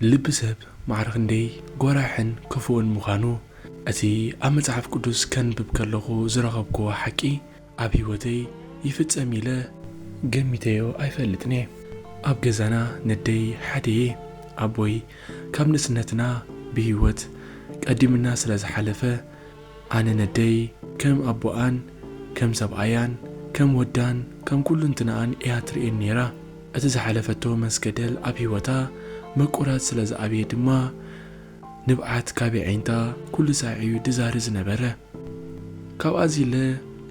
ልቢ ሰብ ማዕረ ክንደይ ጎራሕን ክፉእን ምዃኑ፣ እቲ ኣብ መጽሓፍ ቅዱስ ከንብብ ከለኹ ዝረኸብክዎ ሓቂ ኣብ ህይወተይ ይፍጸም ኢለ ገሚተዮ ኣይፈልጥን እየ። ኣብ ገዛና ነደይ ሓደ እየ። ኣቦይ ካብ ንእስነትና ብህይወት ቀዲምና ስለ ዝሓለፈ፣ ኣነ ነደይ ከም ኣቦኣን ከም ሰብኣያን ከም ወዳን ከም ኩሉ እንትንኣን እያ ትርእየኒ ነይራ። እቲ ዝሓለፈቶ መስገደል ኣብ ህይወታ ምቁራት ስለ ዝኣብየ ድማ፣ ንብዓት ካብ የዒንታ ኩሉ ሳዕ እዩ ድዛሪ ዝነበረ። ካብ ኣዚለ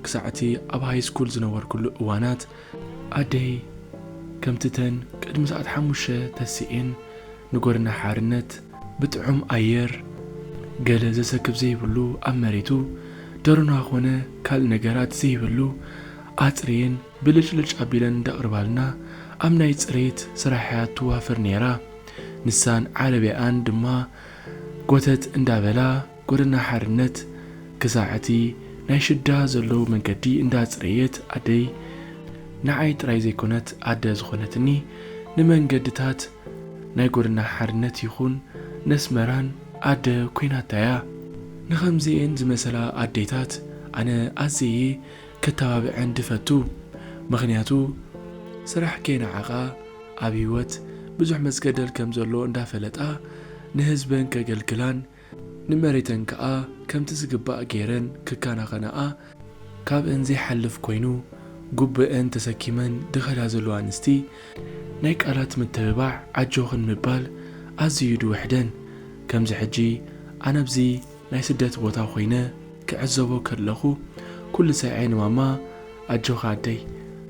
ክሳዕ እቲ ኣብ ሃይ ስኩል ዝነበርኩሉ እዋናት፣ ኣደይ ከምቲ ተን ቅድሚ ሰዓት ሓሙሽተ ተሲኤን ንጎደና ሓርነት ብጥዑም ኣየር፣ ገለ ዘሰክፍ ዘይብሉ ኣብ መሬቱ ደሮና ኾነ ካልእ ነገራት ዘይብሉ ኣጽርየን ብልጭልጭ ኣቢለን እንዳቕርባልና ኣብ ናይ ጽሬት ስራሕ እያ ትዋፈር ነይራ። ንሳን ዓረብያኣን ድማ ጎተት እንዳበላ ጎደና ሓርነት ክሳዕ እቲ ናይ ሽዳ ዘሎ መንገዲ እንዳጽረየት ኣደይ ንዓይ ጥራይ ዘይኮነት ኣደ ዝኾነትኒ፣ ንመንገድታት ናይ ጎደና ሓርነት ይኹን ነስመራን ኣደ ኮይናታ እያ። ንኸምዚኤን ዝመሰላ ኣዴታት ኣነ ኣዝየ ከተባብዐን ድፈቱ። ምኽንያቱ ስራሕ ከይነዓቓ ኣብ ህይወት ብዙሕ መስገደል ከም ዘሎ እንዳፈለጣ ንህዝበን ከገልግላን ንመሬተን ከኣ ከምቲ ዝግባእ ገይረን ክከናኸናኣ ካብአን ዘይሓልፍ ኮይኑ፣ ጉብአን ተሰኪመን ድኸዳ ዘለዋ ኣንስቲ፣ ናይ ቃላት ምትብባዕ ኣጆኽን ምባል ኣዝዩ ድውሕደን። ከምዚ ሕጂ ኣነ ኣብዚ ናይ ስደት ቦታ ኮይነ ክዕዘቦ ከለኹ፣ ኩሉ ሳዕ ንማማ ኣጆኻ ኣደይ፣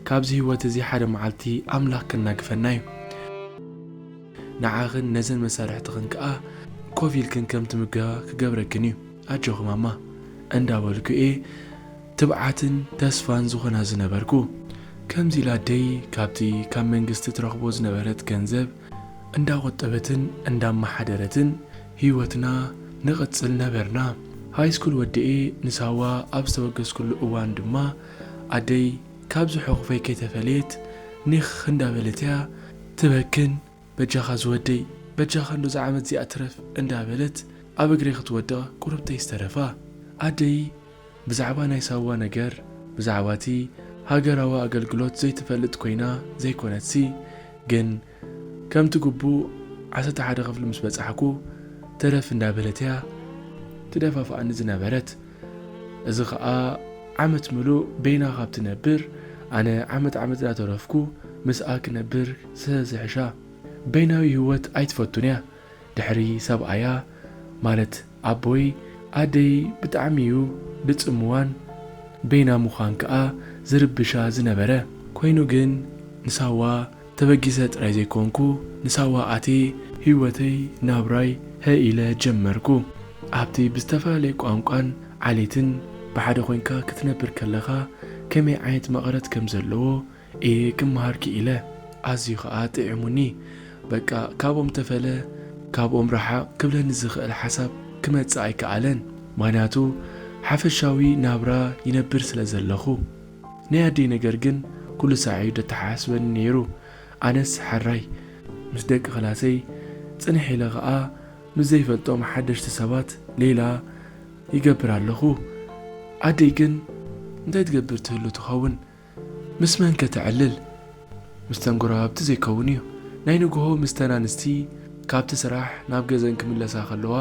ካብዚ ህይወት እዚ ሓደ መዓልቲ ኣምላኽ ከናግፈና እዩ። ንዓኽን ነዘን መሳርሕትኽን ከኣ ኮፍ ኢልክን ከም ትምገባ ክገብረክን እዩ። ኣጆኺ ማማ እንዳበልኩ እየ ትብዓትን ተስፋን ዝኾና ዝነበርኩ። ከምዚ ኢላ ኣደይ ካብቲ ካብ መንግስቲ ትረኽቦ ዝነበረት ገንዘብ እንዳቆጠበትን እንዳመሓደረትን ህይወትና ንቕጽል ነበርና። ሃይስኩል ወዲኤ ንሳዋ ኣብ ዝተበገስኩሉ እዋን ድማ ኣደይ ካብዚ ሕቑፈይ ከይተፈለየት ኒኽ እንዳበለት እያ ትበክን። በጃኻ ዝወደይ፣ በጃኻ እንዶ እዛ ዓመት እዚኣ ትረፍ እንዳበለት ኣብ እግረይ ክትወድቕ ቁሩብተይ ዝተረፋ። ኣደይ ብዛዕባ ናይ ሳዋ ነገር፣ ብዛዕባ እቲ ሃገራዊ ኣገልግሎት ዘይትፈልጥ ኮይና ዘይኮነትሲ፣ ግን ከምቲ ግቡእ ዓሰርተ ሓደ ክፍሊ ምስ በጻሕኩ ተረፍ እንዳበለት እያ ትደፋፍኣኒ ዝነበረት። እዚ ኸኣ ዓመት ምሉእ በይና ካብ ትነብር፣ ኣነ ዓመት ዓመት እንዳተረፍኩ ምስኣ ክነብር ስለ ዝሕሻ። በይናዊ ህይወት ኣይትፈቱን እያ። ድሕሪ ሰብኣያ፣ ማለት ኣቦይ፣ ኣደይ ብጣዕሚ እዩ ድጽምዋን በይና ምዃን ከኣ ዝርብሻ ዝነበረ። ኮይኑ ግን ንሳዋ ተበጊሰ ጥራይ ዘይኮንኩ፣ ንሳዋ ኣትየ ህይወተይ ናብራይ ሀ ኢለ ጀመርኩ። ኣብቲ ብዝተፈላለየ ቋንቋን ዓሌትን ብሓደ ኮይንካ ክትነብር ከለኻ ከመይ ዓይነት መቐረት ከም ዘለዎ እየ ክመሃር ክኢለ። ኣዝዩ ኸኣ ጥዒሙኒ። በቃ ካብኦም ተፈለ፣ ካብኦም ረሓቕ ክብለኒ ዝኽእል ሓሳብ ክመጽእ ኣይከኣለን። ምኽንያቱ ሓፈሻዊ ናብራ ይነብር ስለ ዘለኹ። ናይ ኣደይ ነገር ግን ኩሉ ሳዕ እዩ ደተሓሳስበኒ ነይሩ። ኣነስ ሓራይ ምስ ደቂ ክላሰይ ጽንሕ ኢለ ኸኣ ምስ ዘይፈልጦም ሓደሽቲ ሰባት ሌላ ይገብር ኣለኹ። ኣደይ ግን እንታይ ትገብር ትህሉ ትኸውን? ምስ መን ከ ተዕልል? ምስ ተን ጎረባብቲ ዘይከውን እዩ። ናይ ንግሆ ምስ ተን ኣንስቲ ካብቲ ስራሕ ናብ ገዘን ክምለሳ ከለዋ፣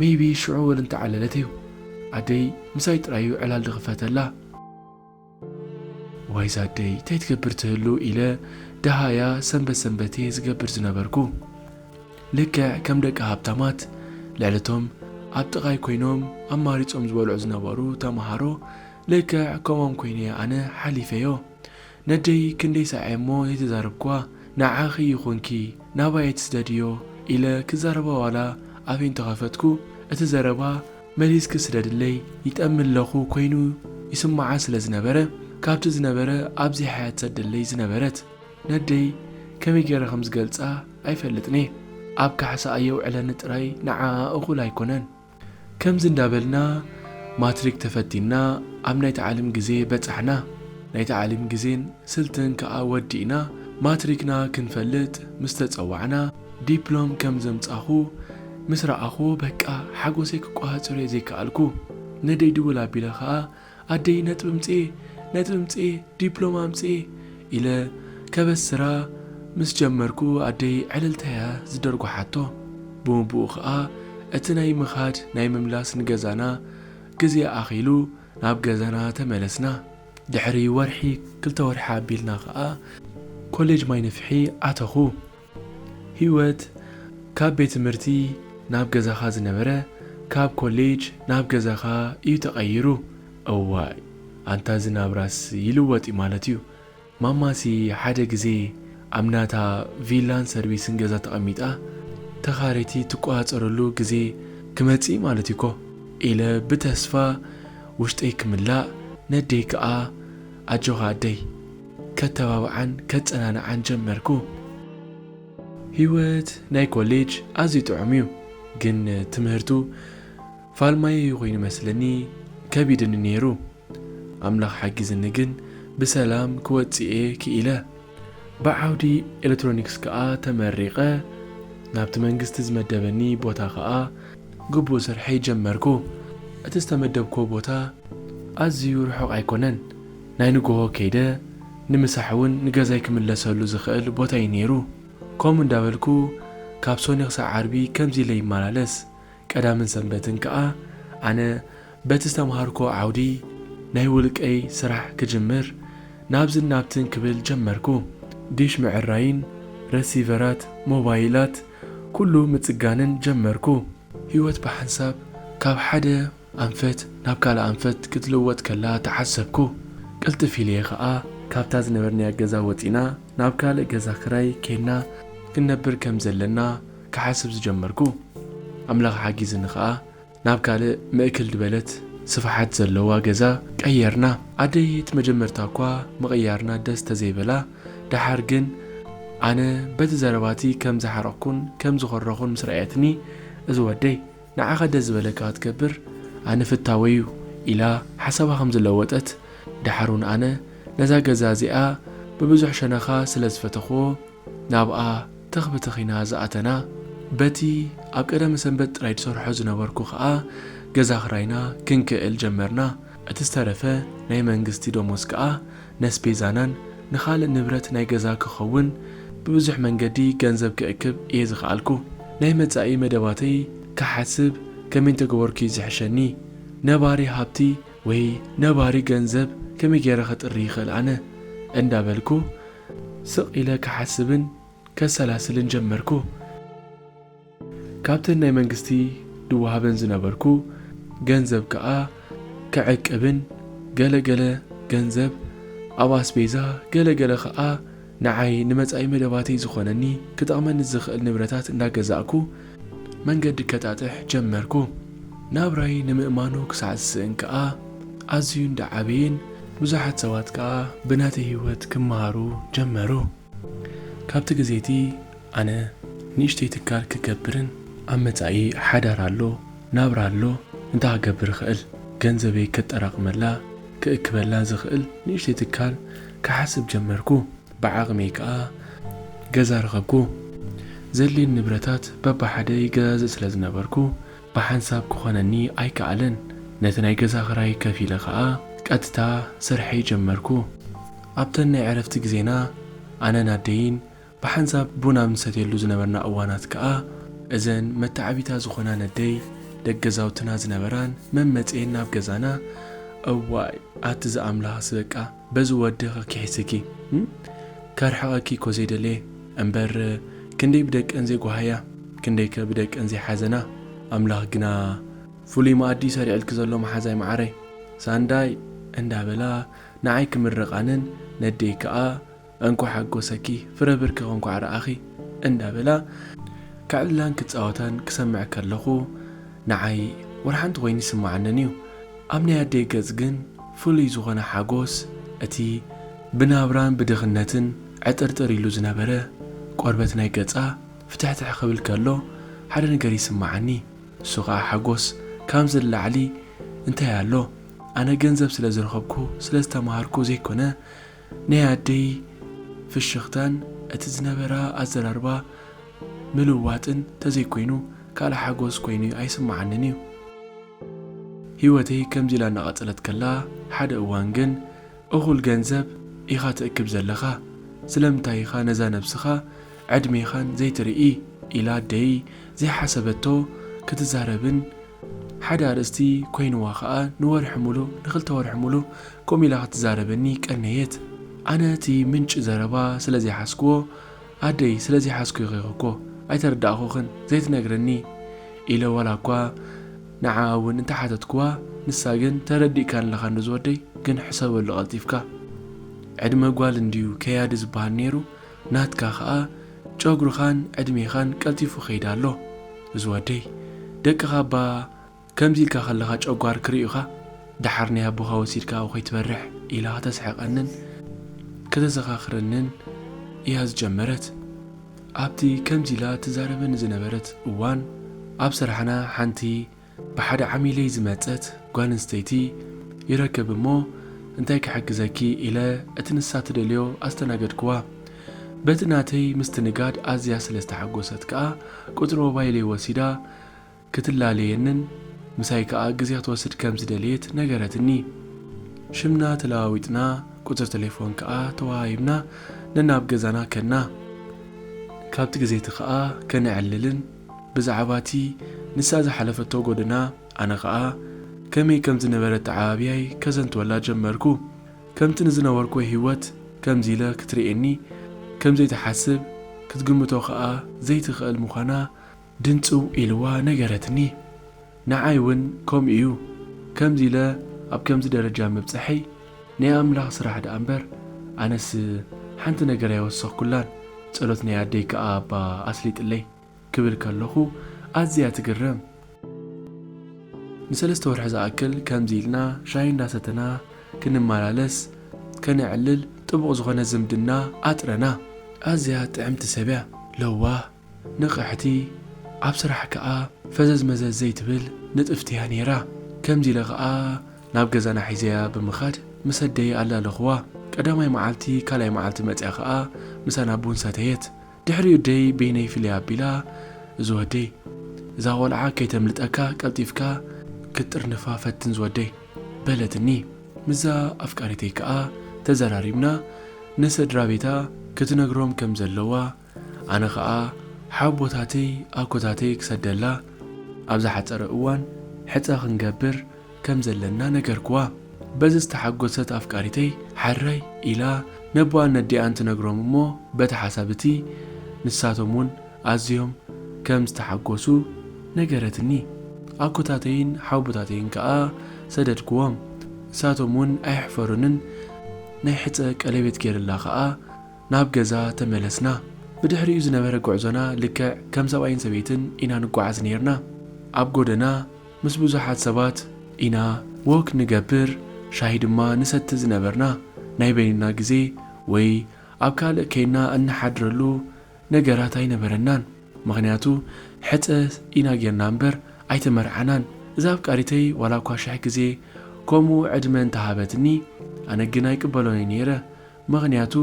ሜይቢ ሽዑ ወል እንተዓለለት እዩ። ኣደይ ምሳይ ጥራይ እዩ ዕላል ድኽፈተላ። ዋይ ዛደይ፣ እንታይ ትገብር ትህሉ ኢለ ደሃያ ሰንበት ሰንበት እየ ዝገብር ዝነበርኩ። ልክዕ ከም ደቂ ሃብታማት፣ ልዕልቶም ኣብ ጥቓይ ኮይኖም ኣማሪጾም ዝበልዑ ዝነበሩ ተመሃሮ፣ ልክዕ ከምኦም ኮይነ ኣነ ሓሊፈዮ። ነደይ ክንደይ ሳዕ እሞ ዘይተዛረብክዋ፣ ንዓኺ ይኹንኪ ናባይ ኣይትስደድዮ ኢለ ክዛረባ ዋላ ኣፈይ እንተኸፈትኩ፣ እቲ ዘረባ መሊስኪ ስደድለይ ይጠሚ ኣለኹ ኮይኑ ይስምዓ ስለ ዝነበረ፣ ካብቲ ዝነበረ ኣብዚ ሓያት ሰደለይ ዝነበረት ነደይ ከመይ ገይረ ከም ዝገልጻ ኣይፈልጥን እየ። ኣብ ካሕሳ ኣየውዕለኒ ጥራይ ንዓኣ እኹል ኣይኮነን። ከምዚ እንዳበልና ማትሪክ ተፈቲንና ኣብ ናይ ተዓሊም ግዜ በጻሕና። ናይ ተዓሊም ግዜን ስልትን ከኣ ወዲእና ማትሪክና ክንፈልጥ ምስ ተጸዋዕና፣ ዲፕሎም ከም ዘምጻኹ ምስ ረኣኹ በቃ ሓጎሰይ ክቆጻጸሮ ዘይከኣልኩ። ነደይ ድውል ኣቢለ ከኣ ኣደይ ነጥቢ ምጽኤ፣ ነጥቢ ምጽኤ፣ ዲፕሎም ኣምጽኤ ኢለ ከበስራ ምስ ጀመርኩ ኣደይ ዕልልታያ ዝደርጎሓቶ። ብምብኡ ከኣ እቲ ናይ ምኻድ ናይ ምምላስ ንገዛና ግዜ ኣኺሉ ናብ ገዛና ተመለስና። ድሕሪ ወርሒ ክልተ ወርሒ ኣቢልና ከኣ ኮሌጅ ማይ ነፍሒ ኣተኹ። ህይወት ካብ ቤት ትምህርቲ ናብ ገዛኻ ዝነበረ ካብ ኮሌጅ ናብ ገዛኻ እዩ ተቐይሩ። እዋይ ኣንታ ዝናብራስ ይልወጥ እዩ ማለት እዩ። ማማሲ ሓደ ግዜ ኣብ ናታ ቪላን ሰርቪስን ገዛ ተቐሚጣ ተኻረይቲ ትቆጻጸረሉ ግዜ ክመጽእ ማለት እኮ ኢለ ብተስፋ ውሽጠይ ክምላእ ነደይ ከኣ ኣጆኻ ኣደይ ከተባብዓን ከጸናንዓን ጀመርኩ። ህይወት ናይ ኮሌጅ ኣዝዩ ጥዑም እዩ፣ ግን ትምህርቱ ፋልማይ ኮይኑ መስለኒ ከቢድኒ ነይሩ። ኣምላኽ ሓጊዝኒ ግን ብሰላም ክወጽእ እየ ክኢለ። ብዓውዲ ኤሌክትሮኒክስ ከኣ ተመሪቐ ናብቲ መንግስቲ ዝመደበኒ ቦታ ከኣ ግቡእ ስርሐይ ጀመርኩ። እቲ ዝተመደብኩዎ ቦታ ኣዝዩ ርሑቕ ኣይኮነን። ናይ ንግሆ ከይደ ንምሳሕ እውን ንገዛይ ክምለሰሉ ዝኽእል ቦታ እዩ ነይሩ። ከምኡ እንዳበልኩ ካብ ሶኒ ክሳዕ ዓርቢ ከምዚ ኢለ ይመላለስ። ቀዳምን ሰንበትን ከኣ ኣነ በቲ ዝተምሃርኩዎ ዓውዲ ናይ ውልቀይ ስራሕ ክጅምር ናብዝን ናብትን ክብል ጀመርኩ። ዲሽ ምዕራይን ረሲቨራት ሞባይላት ኩሉ ምጽጋንን ጀመርኩ። ህይወት ብሓንሳብ ካብ ሓደ ኣንፈት ናብ ካልእ ኣንፈት ክትልወጥ ከላ ተዓዘብኩ። ቅልጥፍ ኢለ ከኣ ካብታ ዝነበርናያ ገዛ ወጺና ናብ ካልእ ገዛ ክራይ ኬድና ክንነብር ከም ዘለና ክሓስብ ዝጀመርኩ። ኣምላኽ ሓጊዝኒ ከኣ ናብ ካልእ ምእክል ዝበለት ስፍሓት ዘለዋ ገዛ ቀየርና። ኣደይ እቲ መጀመርታ እኳ ምቕያርና ደስ ተዘይበላ፣ ደሓር ግን ኣነ በቲ ዘረባቲ ከም ዝሓረቕኩን ከም ዝኾረኹን ምስ ረኣየትኒ፣ እዚ ወደይ ንዓኻ ደስ ዝበለካ ክትገብር ኣነ ፍታወይ እዩ ኢላ ሓሳባ ከም ዝለወጠት፣ ደሓር እውን ኣነ ነዛ ገዛ እዚኣ ብብዙሕ ሸነኻ ስለ ዝፈተኽዎ ናብኣ ትኽ ብትኽ ኢና ዝኣተና። በቲ ኣብ ቀዳመ ሰንበት ጥራይ ዝሰርሖ ዝነበርኩ ኸኣ ገዛ ኽራይና ክንክእል ጀመርና። እቲ ዝተረፈ ናይ መንግስቲ ደሞዝ ከኣ ነስቤዛናን ንኻልእ ንብረት ናይ ገዛ ክኸውን ብብዙሕ መንገዲ ገንዘብ ክእክብ እየ ዝኸኣልኩ። ናይ መጻኢ መደባተይ ክሓስብ ከመይ እንተገበርኩ እዩ ዝሕሸኒ? ነባሪ ሃብቲ ወይ ነባሪ ገንዘብ ከመይ ገይረ ከጥሪ ይኽእል ኣነ? እንዳበልኩ ስቕ ኢለ ክሓስብን ከሰላስልን ጀመርኩ። ካብተን ናይ መንግስቲ ድወሃበን ዝነበርኩ ገንዘብ ከኣ ክዕቅብን ገለ ገለ ገንዘብ ኣብ ኣስቤዛ፣ ገለ ገለ ከኣ ንዓይ ንመጻኢ መደባተይ ዝኾነኒ ክጠቕመኒ ዝኽእል ንብረታት እንዳገዛእኩ መንገዲ ከጣጥሕ ጀመርኩ። ናብራይ ንምእማኑ ክሳዕ ዝስእን ከኣ ኣዝዩ እንዳዓበየን ብዙሓት ሰባት ከኣ ብናተይ ህይወት ክመሃሩ ጀመሩ። ካብቲ ግዜ እቲ ኣነ ንእሽተይ ትካል ክገብርን ኣብ መጻኢ ሓዳር ኣሎ፣ ናብራ ኣሎ፣ እንታይ ክገብር እኽእል፣ ገንዘበይ ከጠራቕመላ፣ ክእክበላ ዝኽእል ንእሽተይ ትካል ክሓስብ ጀመርኩ። ብዓቕመይ ከኣ ገዛ ረኸብኩ። ዘድልየኒ ንብረታት በብሓደ ይገዛዝእ ስለ ዝነበርኩ ብሓንሳብ ክኾነኒ ኣይከኣለን። ነቲ ናይ ገዛ ኽራይ ከፊለ ከኣ ቀጥታ ስርሐይ ጀመርኩ። ኣብተን ናይ ዕረፍቲ ግዜና ኣነን ኣደይን ብሓንሳብ ቡን ኣብ ንሰትየሉ ዝነበርና እዋናት ከኣ እዘን መተዓቢታ ዝኾና ነደይ ደገ ገዛውትና ዝነበራን መመጽኤን ናብ ገዛና። እዋይ ኣቲ ዝኣምላኽስ በቃ በዚ ወዲ ከኪሒስኪ፣ እም? ከርሕቐኪ እኮ ዘይደለየ እምበር ክንደይ ብደቀን ዘይጓሃያ፣ ክንደይከ ብደቀን ዘይሓዘና። ኣምላኽ ግና ፍሉይ መኣዲ ሰሪዕልኪ ዘሎ መሓዛይ መዓረይ። ሳንዳይ እንዳበላ ንዓይ ክምርቓንን ነደይ ከኣ እንኳዕ ሓጎሰኪ ፍረ ብርክኺ እንኳዕ ረኣኺ እንዳበላ ከዕልላን ክጻወታን ክሰምዕ ከለኹ ንዓይ ወላ ሓንቲ ኮይኑ ይስምዓንን እዩ። ኣብ ናይ ኣደይ ገጽ ግን ፍሉይ ዝኾነ ሓጎስ፣ እቲ ብናብራን ብድኽነትን ዕጥርጥር ኢሉ ዝነበረ ቆርበት ናይ ገጻ ፍትሕትሕ ክብል ከሎ ሓደ ነገር ይስምዓኒ። እሱ ኸኣ ሓጎስ። ካብዚ ንላዕሊ እንታይ ኣሎ? ኣነ ገንዘብ ስለ ዝረኸብኩ፣ ስለ ዝተማሃርኩ ዘይኮነ፣ ናይ ኣደይ ፍሽኽታን እቲ ዝነበራ ኣዘራርባ ምልዋጥን ተዘይኮይኑ ካልእ ሓጎስ ኮይኑ ኣይስምዓንን እዩ። ህይወተይ ከምዚ ኢላ እናቐጸለት ከላ፣ ሓደ እዋን ግን፣ "እኹል ገንዘብ ኢኻ ትእክብ ዘለኻ፣ ስለምንታይ ኢኻ ነዛ ነብስኻ ዕድሜኻን ዘይትርኢ?" ኢላ ኣደይ ዘይሓሰበቶ ክትዛረብን፣ ሓደ ኣርእስቲ ኮይንዋ ኸኣ ንወርሒ ሙሉእ፣ ንኽልተ ወርሒ ሙሉእ ከምኡ ኢላ ክትዛረበኒ ቀነየት። ኣነ እቲ ምንጪ ዘረባ ስለ ዘይሓዝክዎ፣ "ኣደይ፣ ስለ ዘይሓዝኩ ኢኺ እኮ ኣይተረዳእኹኽን፣ ዘይትነግርኒ?" ኢለ ዋላ እኳ ንዓኣ እውን እንተሓተትክዋ፣ ንሳ ግን፣ "ተረዲእካኒ ኣለኻ እንዶ ዝወደይ፣ ግን ሕሰበሉ ቀልጢፍካ። ዕድመ ጓል እንድዩ ከያዲ ዝበሃል ነይሩ፣ ናትካ ኸኣ ጨጉርኻን ዕድሜኻን ቀልጢፉ ኸይድ ኣሎ። ዝወደይ፣ ደቅኻ እባ ከምዚ ኢልካ ከለኻ ጨጓር ክርእዩኻ፣ ደሓር ናይ ኣቦኻ ወሲድካ ኣብኡ ከይትበርሕ" ኢላ ከተስሕቐንን ከተዘኻኽረንን እያ ዝጀመረት። ኣብቲ ከምዚ ኢላ ትዛረበኒ ዝነበረት እዋን፣ ኣብ ስራሕና ሓንቲ ብሓደ ዓሚለይ ዝመጸት ጓል ኣንስተይቲ ይረክብ እሞ፣ "እንታይ ክሕግዘኪ?" ኢለ እቲ ንሳ ትደልዮ ኣስተናገድክዋ። በቲ ናተይ ምስትንጋድ ኣዝያ ስለ ዝተሓጎሰት ከኣ፣ ቁጽሪ ሞባይለይ ወሲዳ ክትላለየንን ምሳይ ከኣ ግዜ ክትወስድ ከም ዝደለየት ነገረትኒ። ሽምና ተለዋዊጥና፣ ቁጽሪ ቴሌፎን ከኣ ተወሃሂብና፣ ነናብ ገዛና ከድና። ካብቲ ግዜ እቲ ከኣ ከነዕልልን ብዛዕባ እቲ ንሳ ዝሓለፈቶ ጎደና፣ ኣነ ከኣ ከመይ ከም ዝነበረ ኣተዓባብያይ ከዘንትወላ ጀመርኩ። ከምቲ ንዝነበርኩዎ ህይወት ከምዚ ኢለ ክትርእየኒ ከም ዘይትሓስብ፣ ክትግምቶ ከኣ ዘይትኽእል ምዃና ድንጽው ኢልዋ ነገረትኒ። ንዓይ እውን ከምኡ እዩ። ከምዚ ኢለ ኣብ ከምዚ ደረጃ ምብጻሐይ ናይ ኣምላኽ ስራሕ ደኣ እምበር፣ ኣነስ ሓንቲ ነገር ኣይወሰኽኩላን። ጸሎት ናይ ኣደይ ከኣ እባ ኣስሊጥለይ ክብል ከለኹ ኣዝያ ትግረም። ንሰለስተ ወርሒ ዝኣክል ከምዚ ኢልና ሻሂ እንዳሰተና ክንመላለስ ከነዕልል ጥቡቕ ዝኾነ ዝምድና ኣጥረና። ኣዝያ ጥዕምቲ ሰብ እያ። ለዋህ፣ ንቕሕቲ፣ ኣብ ስራሕ ከኣ ፈዘዝ መዘዝ ዘይትብል ንጥፍቲ እያ ነይራ። ከምዚ ኢለ ከኣ ናብ ገዛና ሒዘያ ብምኻድ ምስ ኣደይ ኣላለኹዋ። ቀዳማይ መዓልቲ፣ ካልኣይ መዓልቲ መጽያ ከኣ ምሳና ቡን ሰተየት። ድሕሪኡ ኣደይ በይነይ ፍልይ ኣቢላ፣ "እዚ ወደይ፣ እዛ ቖልዓ ከይተምልጠካ ቀልጢፍካ ክትጥርንፋ ፈትን ዝወደይ" በለትኒ። ምስዛ ኣፍቃሪተይ ከኣ ተዘራሪብና፣ ንስድራ ቤታ ክትነግሮም ከም ዘለዋ፣ ኣነ ኸኣ ሓቦታተይ ኣኮታተይ ክሰደላ ኣብ ዝሓጸረ እዋን ሕጸ ክንገብር ከም ዘለና ነገርክዋ። በዚ ዝተሓጎሰት ኣፍቃሪተይ፣ "ሓራይ" ኢላ ነቦኣን ነዲኣን ትነግሮም እሞ፣ በቲ ሓሳብ እቲ ንሳቶም እውን ኣዝዮም ከም ዝተሓጎሱ ነገረትኒ። ኣኮታተይን ሓውቦታተይን ከኣ ሰደድክዎም። ንሳቶም እውን ኣየሕፈሩንን ናይ ሕጸ ቀለቤት ገይርላ ከኣ ናብ ገዛ ተመለስና። ብድሕሪኡ ዝነበረ ጉዕዞና ልክዕ ከም ሰብኣይን ሰበይትን ኢና ንጓዓዝ ነይርና። ኣብ ጎደና ምስ ብዙሓት ሰባት ኢና ወክ ንገብር፣ ሻሂ ድማ ንሰቲ ዝነበርና። ናይ በይንና ግዜ ወይ ኣብ ካልእ ከይና እንሓድረሉ ነገራት ኣይነበረናን። ምኽንያቱ ሕጸ ኢና ጌርና እምበር ኣይተመርዓናን። እዛ ኣፍቃሪተይ ዋላ እኳ ሽሕ ግዜ ከምኡ ዕድመ እንተሃበትኒ፣ ኣነ ግን ኣይቅበሎን እየ ነይረ። ምኽንያቱ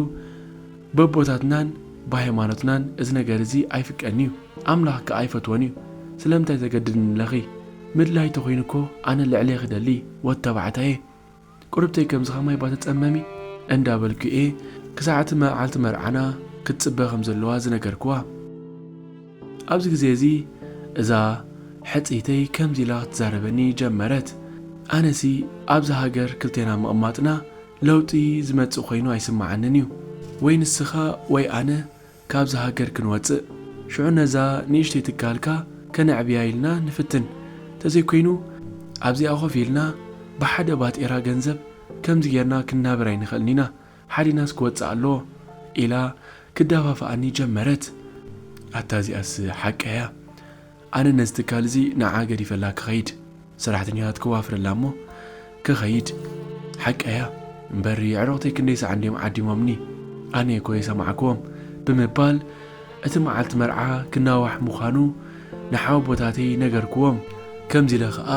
በቦታትናን ብሃይማኖትናን እዚ ነገር እዚ ኣይፍቀድን እዩ። ኣምላኽ ከኣ ኣይፈትዎን እዩ። ስለምንታይ ተገድድኒ ኣለኺ? ምድላይ ተኾይኑ እኮ ኣነ ልዕሌኺ ደሊ ወዲ ተባዕታይ እየ። ቁርብተይ ከምዚ ኸማይ እባ ተጸመሚ እንዳበልኩ እየ ክሳዕ እቲ መዓልቲ መርዓና ክትጽበ ከም ዘለዋ ዝነገርክዋ። ኣብዚ ግዜ እዚ እዛ ሕጽይተይ ከምዚ ኢላ ክትዛረበኒ ጀመረት። ኣነሲ ኣብዚ ሃገር ክልቴና ምቕማጥና ለውጢ ዝመጽእ ኮይኑ ኣይስምዓንን እዩ። ወይ ንስኻ ወይ ኣነ ካብዚ ሃገር ክንወጽእ። ሽዑ ነዛ ንእሽተይ ትካልካ ከነዕብያ ኢልና ንፍትን። ተዘይኮይኑ ኣብዚኣ ኮፍ ኢልና ብሓደ ባጤራ ገንዘብ ከምዚ ጌርና ክንናበር ኣይንኽእልን ኢና። ሓዲናስ ክወጽእ ኣለዎ ኢላ ክደፋፍኣኒ ጀመረት። ኣታ እዚኣስ ሓቀያ። ኣነ ነዚ ትካል እዚ ንዓ ገዲፈላ ክኸይድ፣ ሰራሕተኛታት ክዋፍረላ እሞ ክኸይድ። ሓቀያ እምበር የዕሩኽተይ ክንደይ ሰዓት እንድዮም ዓዲሞምኒ፣ ኣነ እኮ የሰማዕክዎም ብምባል እቲ መዓልቲ መርዓ ክናዋሕ ምዃኑ ንሓወቦታተይ ነገርክዎም። ከምዚ ኢለ ኸኣ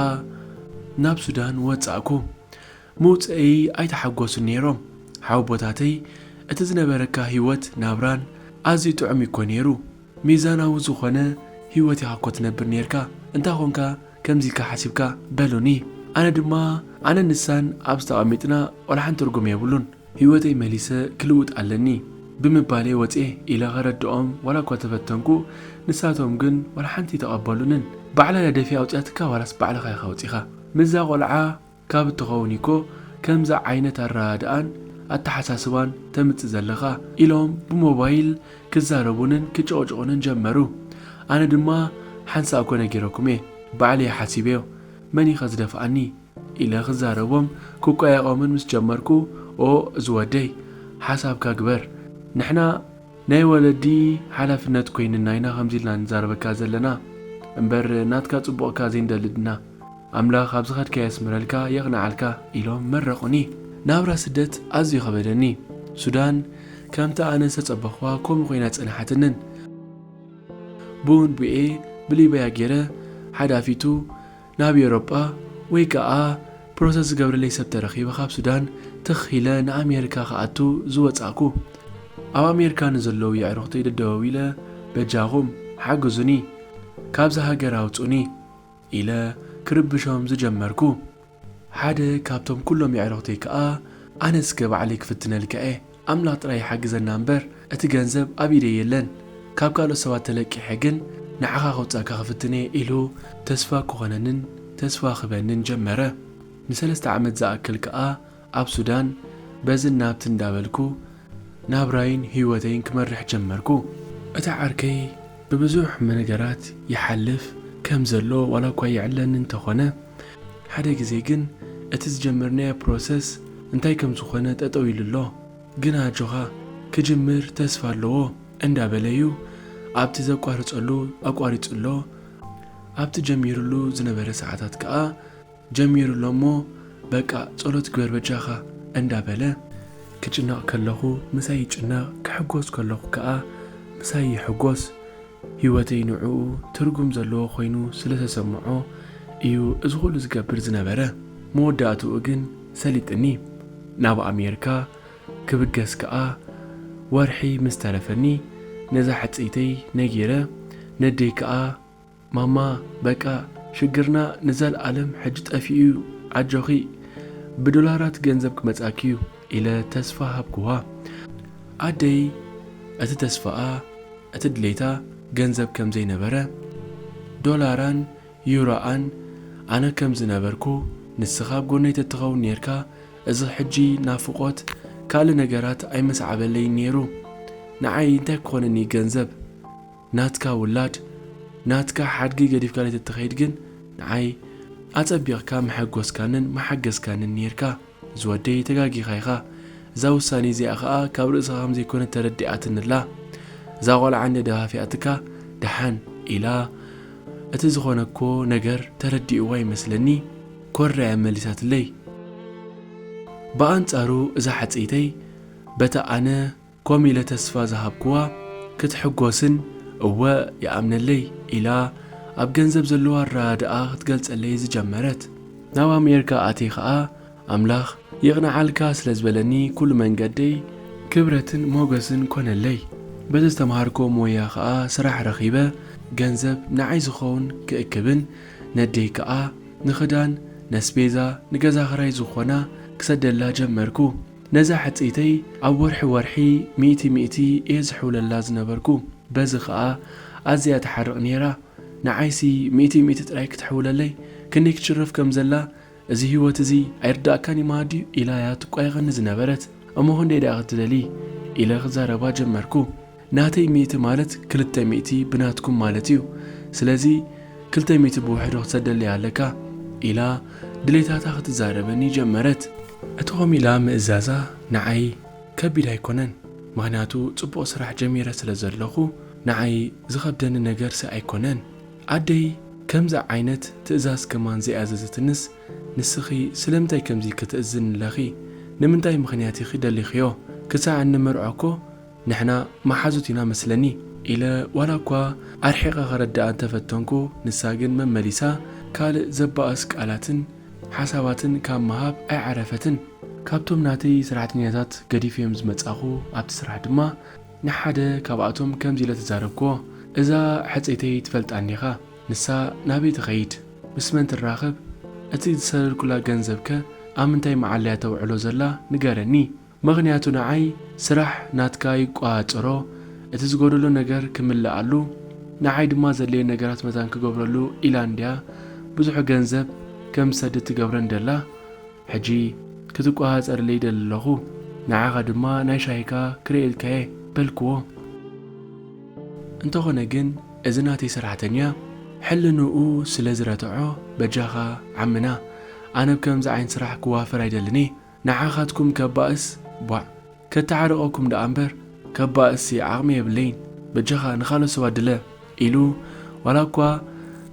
ናብ ሱዳን ወጻእኩ። ምውጽአይ ኣይተሓጎሱን ነይሮም። ሓወቦታተይ እቲ ዝነበረካ ህይወት ናብራን ኣዝዩ ጥዑም እኮ ነይሩ። ሚዛናዊ ዝኾነ ህይወት ኢኻ እኮ ትነብር ኔርካ። እንታይ ኾንካ ከምዚ ኢልካ ሓሲብካ?" በሉኒ። ኣነ ድማ፣ ኣነ ንሳን ኣብዚ ተቐሚጥና ቆልሓን ትርጉም የብሉን። ህይወተይ መሊሰ ክልውጥ ኣለኒ ብምባለይ ወፅኤ ኢለ ከረድኦም ዋላ እኳ ተፈተንኩ፣ ንሳቶም ግን ዋላ ሓንቲ ተቐበሉንን። ባዕላ እያ ደፊኣ ኣውፅኣትካ ዋላስ ባዕልኻ ኢኻ ኣውፂኻ? ምስዛ ቆልዓ ካብ እትኸውን ኢኮ ከምዚ ዓይነት ኣረዳድኣን ኣተሓሳስባን ተምፅእ ዘለኻ ኢሎም ብሞባይል ክዛረቡንን ክጨቕጭቑንን ጀመሩ። ኣነ ድማ ሓንሳእ እኮ ነጊረኩም እየ፣ ባዕለይ ሓሲበዮ፣ መን ኢኸ ዝደፍኣኒ? ኢለ ክዛረቦም ክቋየቖምን ምስ ጀመርኩ፣ "ኦ እዚ ወደይ፣ ሓሳብካ ግበር፣ ንሕና ናይ ወለዲ ሓላፍነት ኮይንና ኢና ከምዚ ኢልና ንዛረበካ ዘለና እምበር ናትካ ጽቡቕካ ዘይንደሊ ድና። ኣምላኽ ኣብ ዝኸድካዮ የስምረልካ፣ የቕንዓልካ" ኢሎም መረቑኒ። ናብራ ስደት ኣዝዩ ከበደኒ። ሱዳን ከምቲ ኣነ ዝተጸበኽዋ ከምኡ ኮይና ጸንሓትንን። ብኡን ቡኤ ብሊብያ ገይረ ሓዳፊቱ ናብ ኤውሮጳ ወይ ከኣ ፕሮሰስ ዝገብረለይ ሰብ ተረኺበ ካብ ሱዳን ትኽ ኢለ ንኣሜሪካ ክኣቱ ዝወጻእኩ። ኣብ ኣሜሪካ ንዘለዉ የዕሩኽተይ ደደዋዊለ፣ "በጃኹም ሓግዙኒ፣ ካብዚ ሃገር ኣውጹኒ" ኢለ ክርብሾም ዝጀመርኩ። ሓደ ካብቶም ኩሎም የዕሩኽተይ ከኣ፣ "ኣነ እስከ ባዕለይ ክፍትነልካ እየ፣ ኣምላኽ ጥራይ ይሓግዘና እምበር፣ እቲ ገንዘብ ኣብ ኢደይ የለን። ካብ ካልኦት ሰባት ተለቂሐ ግን ንዓኻ ከውጻእካ ክፍትን እየ" ኢሉ ተስፋ ክኾነንን ተስፋ ክህበንን ጀመረ። ንሰለስተ ዓመት ዝኣክል ከኣ ኣብ ሱዳን በዝን ናብትን እንዳበልኩ ናብራይን ህይወተይን ክመርሕ ጀመርኩ። እቲ ዓርከይ ብብዙሕ ነገራት ይሓልፍ ከም ዘሎ ዋላ እኳ ይዕለኒ እንተኾነ፣ ሓደ ግዜ ግን እቲ ዝጀመርናዮ ፕሮሰስ እንታይ ከም ዝኾነ ጠጠው ኢሉ ኣሎ። "ግን ኣጆኻ፣ ክጅምር ተስፋ ኣለዎ" እንዳበለዩ ኣብቲ ዘቋርጸሉ ኣቋሪጹ ኣሎ። ኣብቲ ጀሚሩሉ ዝነበረ ሰዓታት ከኣ ጀሚሩ ኣሎ እሞ፣ "በቃ ጸሎት ግበር በጃኻ" እንዳበለ፣ ክጭነቕ ከለኹ ምሳይ ይጭነቕ፣ ክሕጎስ ከለኹ ከኣ ምሳይ ይሕጎስ። ህይወተይ ንዕኡ ትርጉም ዘለዎ ኮይኑ ስለ ተሰምዖ እዩ እዚ ኩሉ ዝገብር ዝነበረ። መወዳእትኡ ግን ሰሊጥኒ። ናብ ኣሜሪካ ክብገስ ከኣ ወርሒ ምስ ተረፈኒ፣ ነዛ ሕጽይተይ ነጊረ፣ ነደይ ከኣ፣ "ማማ፣ በቃ ሽግርና ንዘለኣለም ሕጂ ጠፊኡ እዩ፣ ኣጆኺ፣ ብዶላራት ገንዘብ ክመጻኪ እዩ" ኢለ ተስፋ ሃብኩዋ። ኣደይ፣ እቲ ተስፋኣ፣ እቲ ድሌታ ገንዘብ ከም ዘይነበረ፣ ዶላራን ዩሮኣን ኣነ ከም ዝነበርኩ፣ ንስኻ ኣብ ጎነይ ተትኸውን ኔርካ፣ እዚ ሕጂ ናፍቖት ካልእ ነገራት ኣይመሰዓበለይን ኔሩ። ንዓይ እንታይ ክኾነኒ ገንዘብ? ናትካ ውላድ፣ ናትካ ሓድጊ ገዲፍካለይ ተትኸይድ ግን ንዓይ ኣጸቢቕካ መሐጎስካንን መሓገዝካንን ኔርካ። ዝወደይ ተጋጊኻ ኢኻ። እዛ ውሳኔ እዚኣ ኸኣ ካብ ርእስኻ ከም ዘይኮነት ተረዲኣትኒ ኣላ። እዛ ቖልዓ እንደ ደፋፊኣትካ ደሓን ኢላ እቲ ዝኾነኮ ነገር ተረዲእዋ ይመስለኒ ኮራ እያ መሊሳትለይ። ብኣንጻሩ እዛ ሓጽይተይ በታ ኣነ ኮም ኢለ ተስፋ ዝሃብክዋ ክትሕጎስን እወ ይኣምነለይ ኢላ ኣብ ገንዘብ ዘለዋ ኣረዳድኣ ክትገልጸለይ ዝጀመረት። ናብ ኣሜሪካ ኣትየ ኸኣ ኣምላኽ ይቕንዓልካ ስለ ዝበለኒ ኩሉ መንገደይ ክብረትን ሞገስን ኮነለይ። በዚ ዝተምሃርኮ ሞያ ኸኣ ስራሕ ረኺበ ገንዘብ ንዓይ ዝኸውን ክእክብን ነደይ ከኣ ንኽዳን ነስቤዛ ንገዛ ኽራይ ዝኾና ክሰደላ ጀመርኩ። ነዛ ሕጽይተይ ኣብ ወርሒ ወርሒ ሚእቲ ሚእቲ እየ ዝሕውለላ ዝነበርኩ። በዚ ኸኣ ኣዝያ ትሓርቕ ነይራ። ንዓይሲ ሚእቲ ሚእቲ ጥራይ ክትሕውለለይ ክንደይ ክትሽረፍ ከም ዘላ እዚ ህይወት እዚ ኣይርዳእካን እዩ ማሃድዩ ኢላ እያ ትቋየቐኒ ዝነበረት። እሞ ክንደይ ደኣ ክትደሊ ኢለ ክዛረባ ጀመርኩ። ናተይ ሚእቲ ማለት ክልተ ሚእቲ ብናትኩም ማለት እዩ። ስለዚ ክልተ ሚእቲ ብውሕዱ ክትሰደለይ ኣለካ ኢላ ድሌታታ ክትዛረበኒ ጀመረት። እቲ ኾም ኢላ ምእዛዛ ንዓይ ከቢድ ኣይኮነን። ምኽንያቱ ጽቡቕ ስራሕ ጀሚረ ስለ ዘለኹ ንዓይ ዝኸብደኒ ነገርሲ ኣይኮነን። ኣደይ ከምዚ ዓይነት ትእዛዝ ከማን ዘይኣዘዘትንስ፣ "ንስኺ ስለምንታይ ከምዚ ክትእዝኒ ኣለኺ? ንምንታይ ምኽንያት ኢኺ ደሊኽዮ? ክሳዕ እንምርዖ እኮ ንሕና መሓዙት ኢና መስለኒ" ኢለ ዋላ እኳ ኣርሒቐ ከረድኣ እንተፈተንኩ፣ ንሳ ግን መመሊሳ ካልእ ዘባእስ ቃላትን ሓሳባትን ካብ ምሃብ ኣይዓረፈትን። ካብቶም ናተይ ሰራሕተኛታት ገዲፈዮም ዝመጻኹ ኣብቲ ስራሕ ድማ ንሓደ ካብኣቶም ከምዚ ኢለ ተዛረብክዎ፣ እዛ ሕጽይተይ ትፈልጣኒ ኢኻ። ንሳ ናበይ ትኸይድ? ምስ መን ትራኸብ? እቲ ዝሰለልኩላ ገንዘብከ ኣብ ምንታይ መዓለያ ተውዕሎ ዘላ ንገረኒ። ምኽንያቱ ንዓይ ስራሕ ናትካ ይቋጽሮ፣ እቲ ዝጎደሎ ነገር ክምልኣሉ፣ ንዓይ ድማ ዘድልየ ነገራት መታን ክገብረሉ ኢላ እንድያ ብዙሕ ገንዘብ ከም ዝሰድድ ትገብረን ደላ። ሕጂ ክትቋጸርለይ ይደሊ ኣለኹ። ንዓኻ ድማ ናይ ሻሂካ ክርእየልካየ በልክዎ። እንተኾነ ግን እዚ ናተይ ሰራሕተኛ ሕልንኡ ስለ ዝረትዖ፣ በጃኻ ዓምና፣ ኣነ ብከምዚ ዓይነት ስራሕ ክዋፈር ኣይደልን እየ። ንዓኻትኩም ከባእስ፣ ቧዕ፣ ከተዓርቐኩም ደኣ እምበር ከባእስ ዓቕሚ የብለይን። በጃኻ ንኻልኦት ሰባት ድለ ኢሉ ዋላ እኳ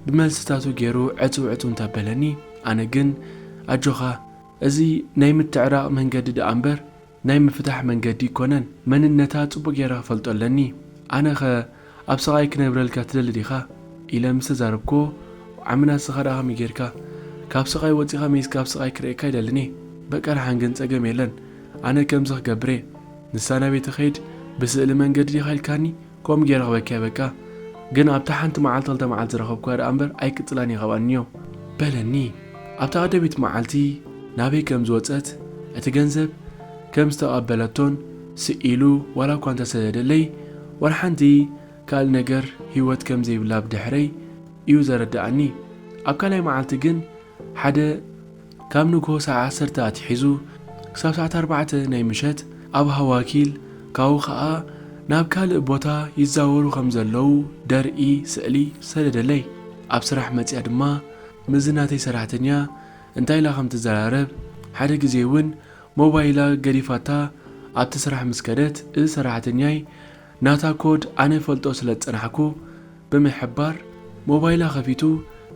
ብመልስታቱ ገይሩ ዕጽው ዕጽው እንተበለኒ፣ ኣነ ግን ኣጆኻ፣ እዚ ናይ ምትዕራቕ መንገዲ ደኣ እምበር ናይ ምፍታሕ መንገዲ ኣይኮነን። መንነታ ጽቡቕ ገይረ ክፈልጦ ኣለኒ። ኣነኸ ኣብ ስቓይ ክነብረልካ ትደሊ ዲኻ? ኢለ ምስ ተዛረብኩዎ፣ ዓምና ንስኻ ደኣ ከመይ ጌርካ? ካብ ስቓይ ወጺኻ መይስ ካብ ስቓይ ክርእየካ ኣይደልን እየ። በቃ ደሓን ግን ጸገም የለን። ኣነ ከምዚ ክገብር እየ። ንሳ ናበይ ትኸይድ? ብስእሊ መንገዲ ዲኻ ኢልካኒ? ከምኡ ገይረ ክበኪያ በቃ። ግን ኣብታ ሓንቲ መዓልቲ ክልተ መዓልቲ ዝረኸብኩዋ ደኣ እምበር ኣይቅጽላን እየ ካብኣንዮ። በለኒ። ኣብታ ቀዳመይቲ መዓልቲ ናበይ ከም ዝወጸት፣ እቲ ገንዘብ ከም ዝተቐበለቶን ስኢሉ ዋላ እኳ እንተሰደደለይ፣ ዋላ ሓንቲ ካልእ ነገር ህይወት ከም ዘይብላ ብድሕረይ እዩ ዘረድኣኒ። ኣብ ካልኣይ መዓልቲ ግን ሓደ ካብ ንግሆ ሰዓት ዓሰርተ ኣትሒዙ ክሳብ ሰዓት ኣርባዕተ ናይ ምሸት ኣብ ሃዋኪል፣ ካብኡ ኸኣ ናብ ካልእ ቦታ ይዛወሩ ከም ዘለዉ ደርኢ ስእሊ ሰደደለይ። ኣብ ስራሕ መጺኣ ድማ ምስዚ ናተይ ሰራሕተኛ እንታይ ኢላ ከም ትዘራረብ፣ ሓደ ግዜ እውን ሞባይላ ገዲፋታ ኣብቲ ስራሕ ምስ ከደት፣ እዚ ሰራሕተኛይ ናታ ኮድ ኣነ እፈልጦ ስለ ዝጸናሕኩ ብምሕባር፣ ሞባይላ ከፊቱ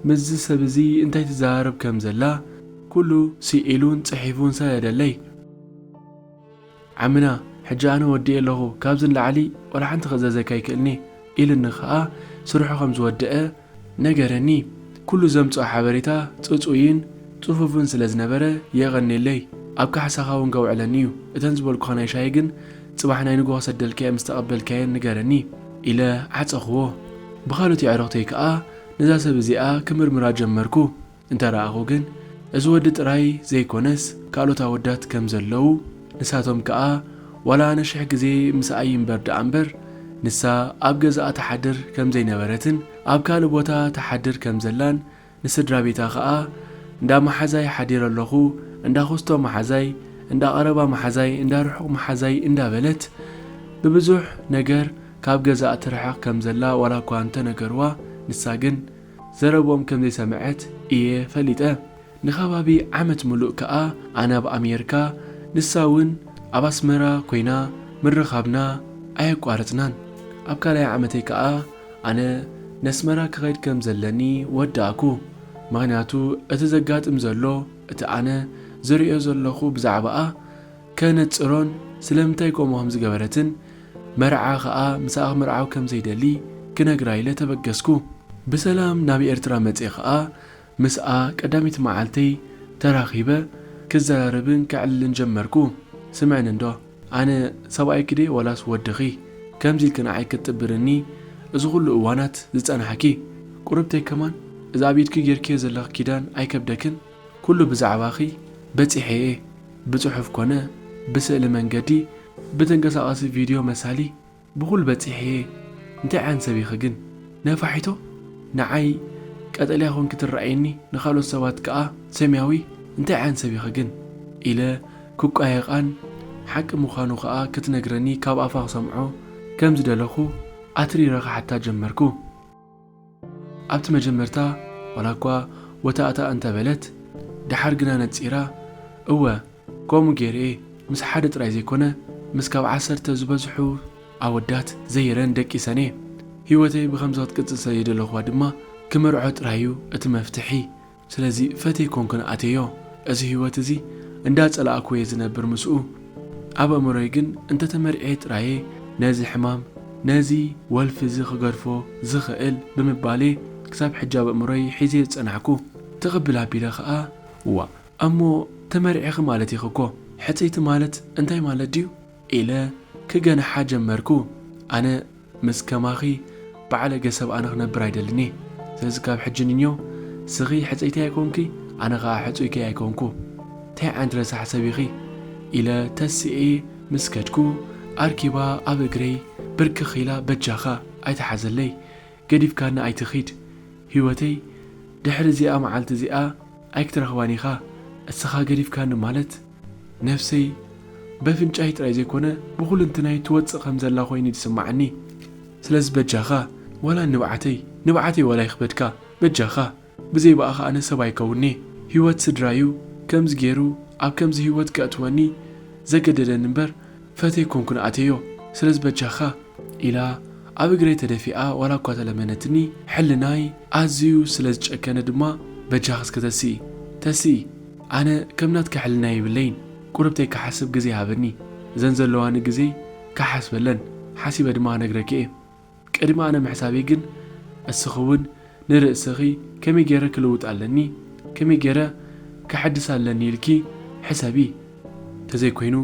ምስዚ ሰብ እዚ እንታይ ትዘራረብ ከም ዘላ ኩሉ ስኢሉን ጽሒፉን ሰደደለይ። ዓምና፣ ሕጂ ኣነ ወዲኤ ኣለኹ፣ ካብዚ ንላዕሊ ዋላ ሓንቲ ክእዘዘካ ኣይክእልን እየ ኢሉኒ ኸኣ ስርሑ ከም ዝወደአ ነገረኒ። ኩሉ ዘምጽኦ ሓበሬታ ጽጹይን ጽፉፍን ስለ ዝነበረ የቐንየለይ። ኣብ ካሕሳኻ እውን ከውዕለኒ እዩ። እተን ዝበልኩኻ ናይ ሻሂ ግን ጽባሕ ናይ ንግሆ ክሰደልካየን ምስ ተቐበልካየን ንገረኒ ኢለ ዓጸኹዎ። ብኻልኦት የዕሩኽተይ ከኣ ነዛ ሰብ እዚኣ ክምርምራ ጀመርኩ። እንተ ረኣኹ ግን፣ እዚ ወዲ ጥራይ ዘይኮነስ፣ ካልኦት ኣወዳት ከም ዘለዉ፣ ንሳቶም ከኣ፣ ዋላ ኣነ ሽሕ ግዜ ምስኣይ እምበር ደኣ እምበር፣ ንሳ ኣብ ገዛኣ ትሓድር ከም ዘይነበረትን፣ ኣብ ካልእ ቦታ ትሓድር ከም ዘላን፣ ንስድራ ቤታ ከኣ፣ እንዳ መሓዛይ ሓዲረ ኣለኹ፣ እንዳ ኩስቶ መሓዛይ፣ እንዳ ቀረባ መሓዛይ፣ እንዳ ርሑቕ መሓዛይ እንዳበለት፣ ብብዙሕ ነገር ካብ ገዛኣ ትርሕቕ ከም ዘላ ዋላ እኳ እንተነገርዋ፣ ንሳ ግን ዘረብኦም ከም ዘይሰምዐት እየ ፈሊጠ። ንኸባቢ ዓመት ምሉእ ከኣ ኣነ ኣብ ኣሜሪካ፣ ንሳ እውን ኣብ ኣስመራ ኮይና ምርኻብና ኣየቋረጽናን። ኣብ ካልኣይ ዓመተይ ከኣ ኣነ ነስመራ ክኸይድ ከም ዘለኒ ወዳእኩ። ምኽንያቱ እቲ ዘጋጥም ዘሎ፣ እቲ ኣነ ዝርእዮ ዘለኹ ብዛዕባኣ ከነጽሮን ስለምንታይ ከምኡ ከም ዝገበረትን መርዓ ኸኣ ምሳኣ ክምርዓው ከም ዘይደሊ ክነግራ ኢለ ተበገስኩ። ብሰላም ናብ ኤርትራ መጺኤ ኸኣ ምስኣ ቀዳመይቲ መዓልተይ ተራኺበ ክዘራረብን ከዕልልን ጀመርኩ። ስምዕኒ እንዶ፣ ኣነ ሰብኣይኪ ድየ ወላስ ወድኺ? ከምዚ ኢልኪ ንዓይ ክትጥብርኒ እዚ ኹሉ እዋናት ዝጸናሕኪ? ቁርብተይ ከማን፣ እዚ ኣብ ኢድኪ ጌርክዮ ዘለኺ ኪዳን ኣይከብደክን? ኩሉ ብዛዕባኺ በጺሐ እየ። ብጽሑፍ ኮነ ብስእሊ መንገዲ፣ ብተንቀሳቓሲ ቪድዮ መሳሊ፣ ብኹሉ በጺሐ እየ። እንታይ ዓይነት ሰብ ኢኺ ግን? ነፋሒቶ? ንዓይ ቀጠልያ ኮንኪ ትረኣየኒ፣ ንኻልኦት ሰባት ከኣ ሰማያዊ? እንታይ ዓይነት ሰብ ኢኺ ግን? ኢለ ክቋየቓን ሓቂ ምዃኑ ከኣ ክትነግረኒ ካብ ኣፋ ክሰምዖ ከም ዝደለኹ ኣትሪረ ክሓታ ጀመርኩ። ኣብቲ መጀመርታ ዋላ እኳ ወታእታ እንተበለት፣ ደሓር ግና ነጺራ፣ እወ፣ ከምኡ ገይረ እየ። ምስ ሓደ ጥራይ ዘይኮነ፣ ምስ ካብ ዓሰርተ ዝበዝሑ ኣወዳት ዘይረን ደቂሰን እየ። ህይወተይ ብኸምዚ ክትቅጽል ስለ ዘይደለኹዋ ድማ፣ ክመርዖ ጥራይ እዩ እቲ መፍትሒ። ስለዚ ፈትየ ኣይኮንኩን ኣትየዮ። እዚ ህይወት እዚ እንዳጸላእኩ እየ ዝነብር ምስኡ። ኣብ ኣእምሮይ ግን እንተተመርዕየ ጥራየ ነዚ ሕማም፣ ነዚ ወልፊ እዚ ክገድፎ ዝኽእል ብምባል እየ ክሳብ ሕጂ ኣብ ኣእምሮይ ሒዘዮ ዝጸናሕኩ። ትቕብል ኣቢለ ኸኣ፣ እዋእ፣ እሞ ተመርዒኺ ማለት ኢኺ እኮ፣ ሕጽይቲ ማለት እንታይ ማለት ድዩ? ኢለ ክገንሓ ጀመርኩ። ኣነ ምስ ከማኺ ባዕለ ገሰብ ኣነ ክነብር ኣይደልን እየ። ስለዚ ካብ ሕጂ ንንዮ ስኺ ሕፀይተይ ኣይኮንኪ፣ ኣነ ኸዓ ሕፁይከይ ኣይኮንኩ። እንታይ ዓይነት ረሳሕ ሰብ ኢኺ? ኢለ ተስኤ ምስ ከድኩ ኣርኪባ ኣብ እግረይ ብርክኽ ኢላ በጃኻ ኣይትሓዘለይ፣ ገዲፍካኒ ኣይትኺድ ህይወተይ፣ ድሕሪ እዚኣ መዓልቲ እዚኣ ኣይክትረኽባን ኢኻ። እስኻ ገዲፍካኒ ማለት ነፍሰይ በፍንጫይ ጥራይ ዘይኮነ ብኹልንትናይ ትወጽእ ከም ዘላ ኮይኑ እዩ ዝስምዓኒ። ስለዚ በጃኻ ዋላ ንብዓተይ ንብዓተይ ዋላ ይኽበድካ በጃኻ። ብዘይ ብኣኻ ኣነ ሰብ ኣይከውን'የ። ህይወት ስድራ'ዩ ከምዚ ገይሩ ኣብ ከምዚ ህይወት ከእትወኒ ዘገደደኒ እምበር ፈትየ ኣይኮንኩን ኣትየዮ። ስለዚ በጃኻ ኢላ ኣብ እግረይ ተደፊኣ ዋላ እኳ ተለመነትኒ፣ ሕልናይ ኣዝዩ ስለ ዝጨከነ ድማ በጃኺ እስከ ተስኢ፣ ተስኢ፣ ኣነ ከም ናትኪ ሕልና የብለይን። ቁሩብተይ ክሓስብ ግዜ ሃብኒ። እዘን ዘለዋኒ ግዜ ክሓስበለን፣ ሓሲበ ድማ ክነግረኪ እየ። ቅድሚ ኣነ ምሕሳበይ ግን እስኺ እውን ንርእስኺ ከመይ ገይረ ክልውጥ ኣለኒ፣ ከመይ ገይረ ክሕድስ ኣለኒ ኢልኪ ሕሰቢ። ተዘይኮይኑ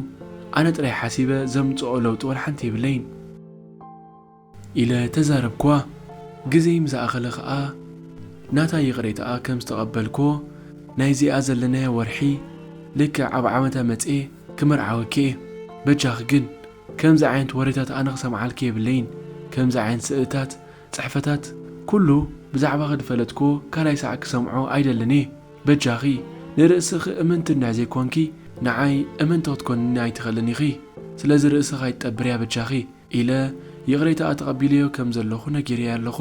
ኣነ ጥራይ ሓሲበ ዘምጽኦ ለውጢ ወላ ሓንቲ የብለይን። ኢለ ተዛረብክዋ። ግዜ ምስ ኣኸለ ኸኣ ናታ ይቕሬታኣ ከም ዝተቐበልክዎ፣ ናይዚኣ ዘለናዮ ወርሒ ልክዕ ኣብ ዓመታ መጽኤ ክምርዓወኪ እየ። በጃኺ ግን ከምዚ ዓይነት ወሬታት ኣነ ክሰምዓልኪ የብለይን። ከምዚ ዓይነት ስእልታት፣ ጽሕፈታት፣ ኩሉ ብዛዕባኺ ዝፈለጥክዎ ካልኣይ ሳዕ ክሰምዖ ኣይደልን እየ። በጃኺ ንርእስኺ እምንቲ እንድሕር ዘይኮንኪ ንዓይ እምንቲ ክትኮንኒ ኣይትኽእልን ኢኺ። ስለዚ ርእስኺ ኣይትጠብርያ በጃኺ። ኢለ ይቕሬታኣ ተቐቢለዮ ከም ዘለኹ ነጊረያ ኣለኹ።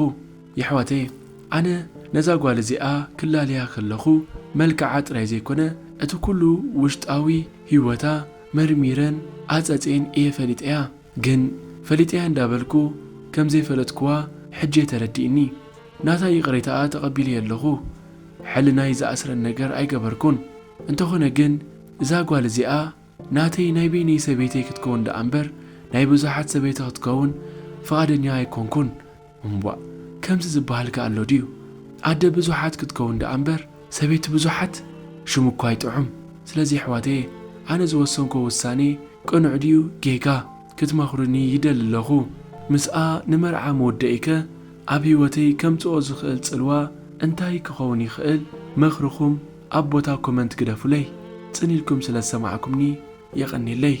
የሕዋተይ፣ ኣነ ነዛ ጓል እዚኣ ክላለያ ከለኹ መልክዓ ጥራይ ዘይኮነ እቲ ኩሉ ውሽጣዊ ህይወታ መርሚረን ኣጸጽየን እየ ፈሊጠያ። ግን ፈሊጠያ እንዳበልኩ ከም ዘይፈለጥክዋ ሕጂ ተረዲእኒ። ናታ ይቕሬታኣ ተቐቢለዮ ኣለኹ። ሕልናይ ዝኣስረን ነገር ኣይገበርኩን። እንተኾነ ግን እዛ ጓል እዚኣ ናተይ ናይ በይነይ ሰበይተይ ክትከውን ደኣ እምበር ናይ ብዙሓት ሰበይቲ ክትከውን ፍቓደኛ ኣይኮንኩን። እምቧእ፣ ከምዚ ዝበሃል ከ ኣሎ ድዩ? ኣደ ብዙሓት ክትከውን ደኣ እምበር ሰበይቲ ብዙሓት ሽሙ እኳ ኣይጥዑም። ስለዚ ኣሕዋተየ፣ ኣነ ዝወሰንኮ ውሳኔ ቅኑዕ ድዩ ጌጋ ክትመኽሩኒ ይደሊ ኣለኹ። ምስኣ ንመርዓ ምውደኢከ ኣብ ህይወተይ ከምጽኦ ዝኽእል ጽልዋ እንታይ ክኸውን ይኽእል? ምኽርኹም ኣብ ቦታ ኮመንት ግደፉለይ። ጽን ኢልኩም ስለ ዝሰማዕኩምኒ የቐንየለይ።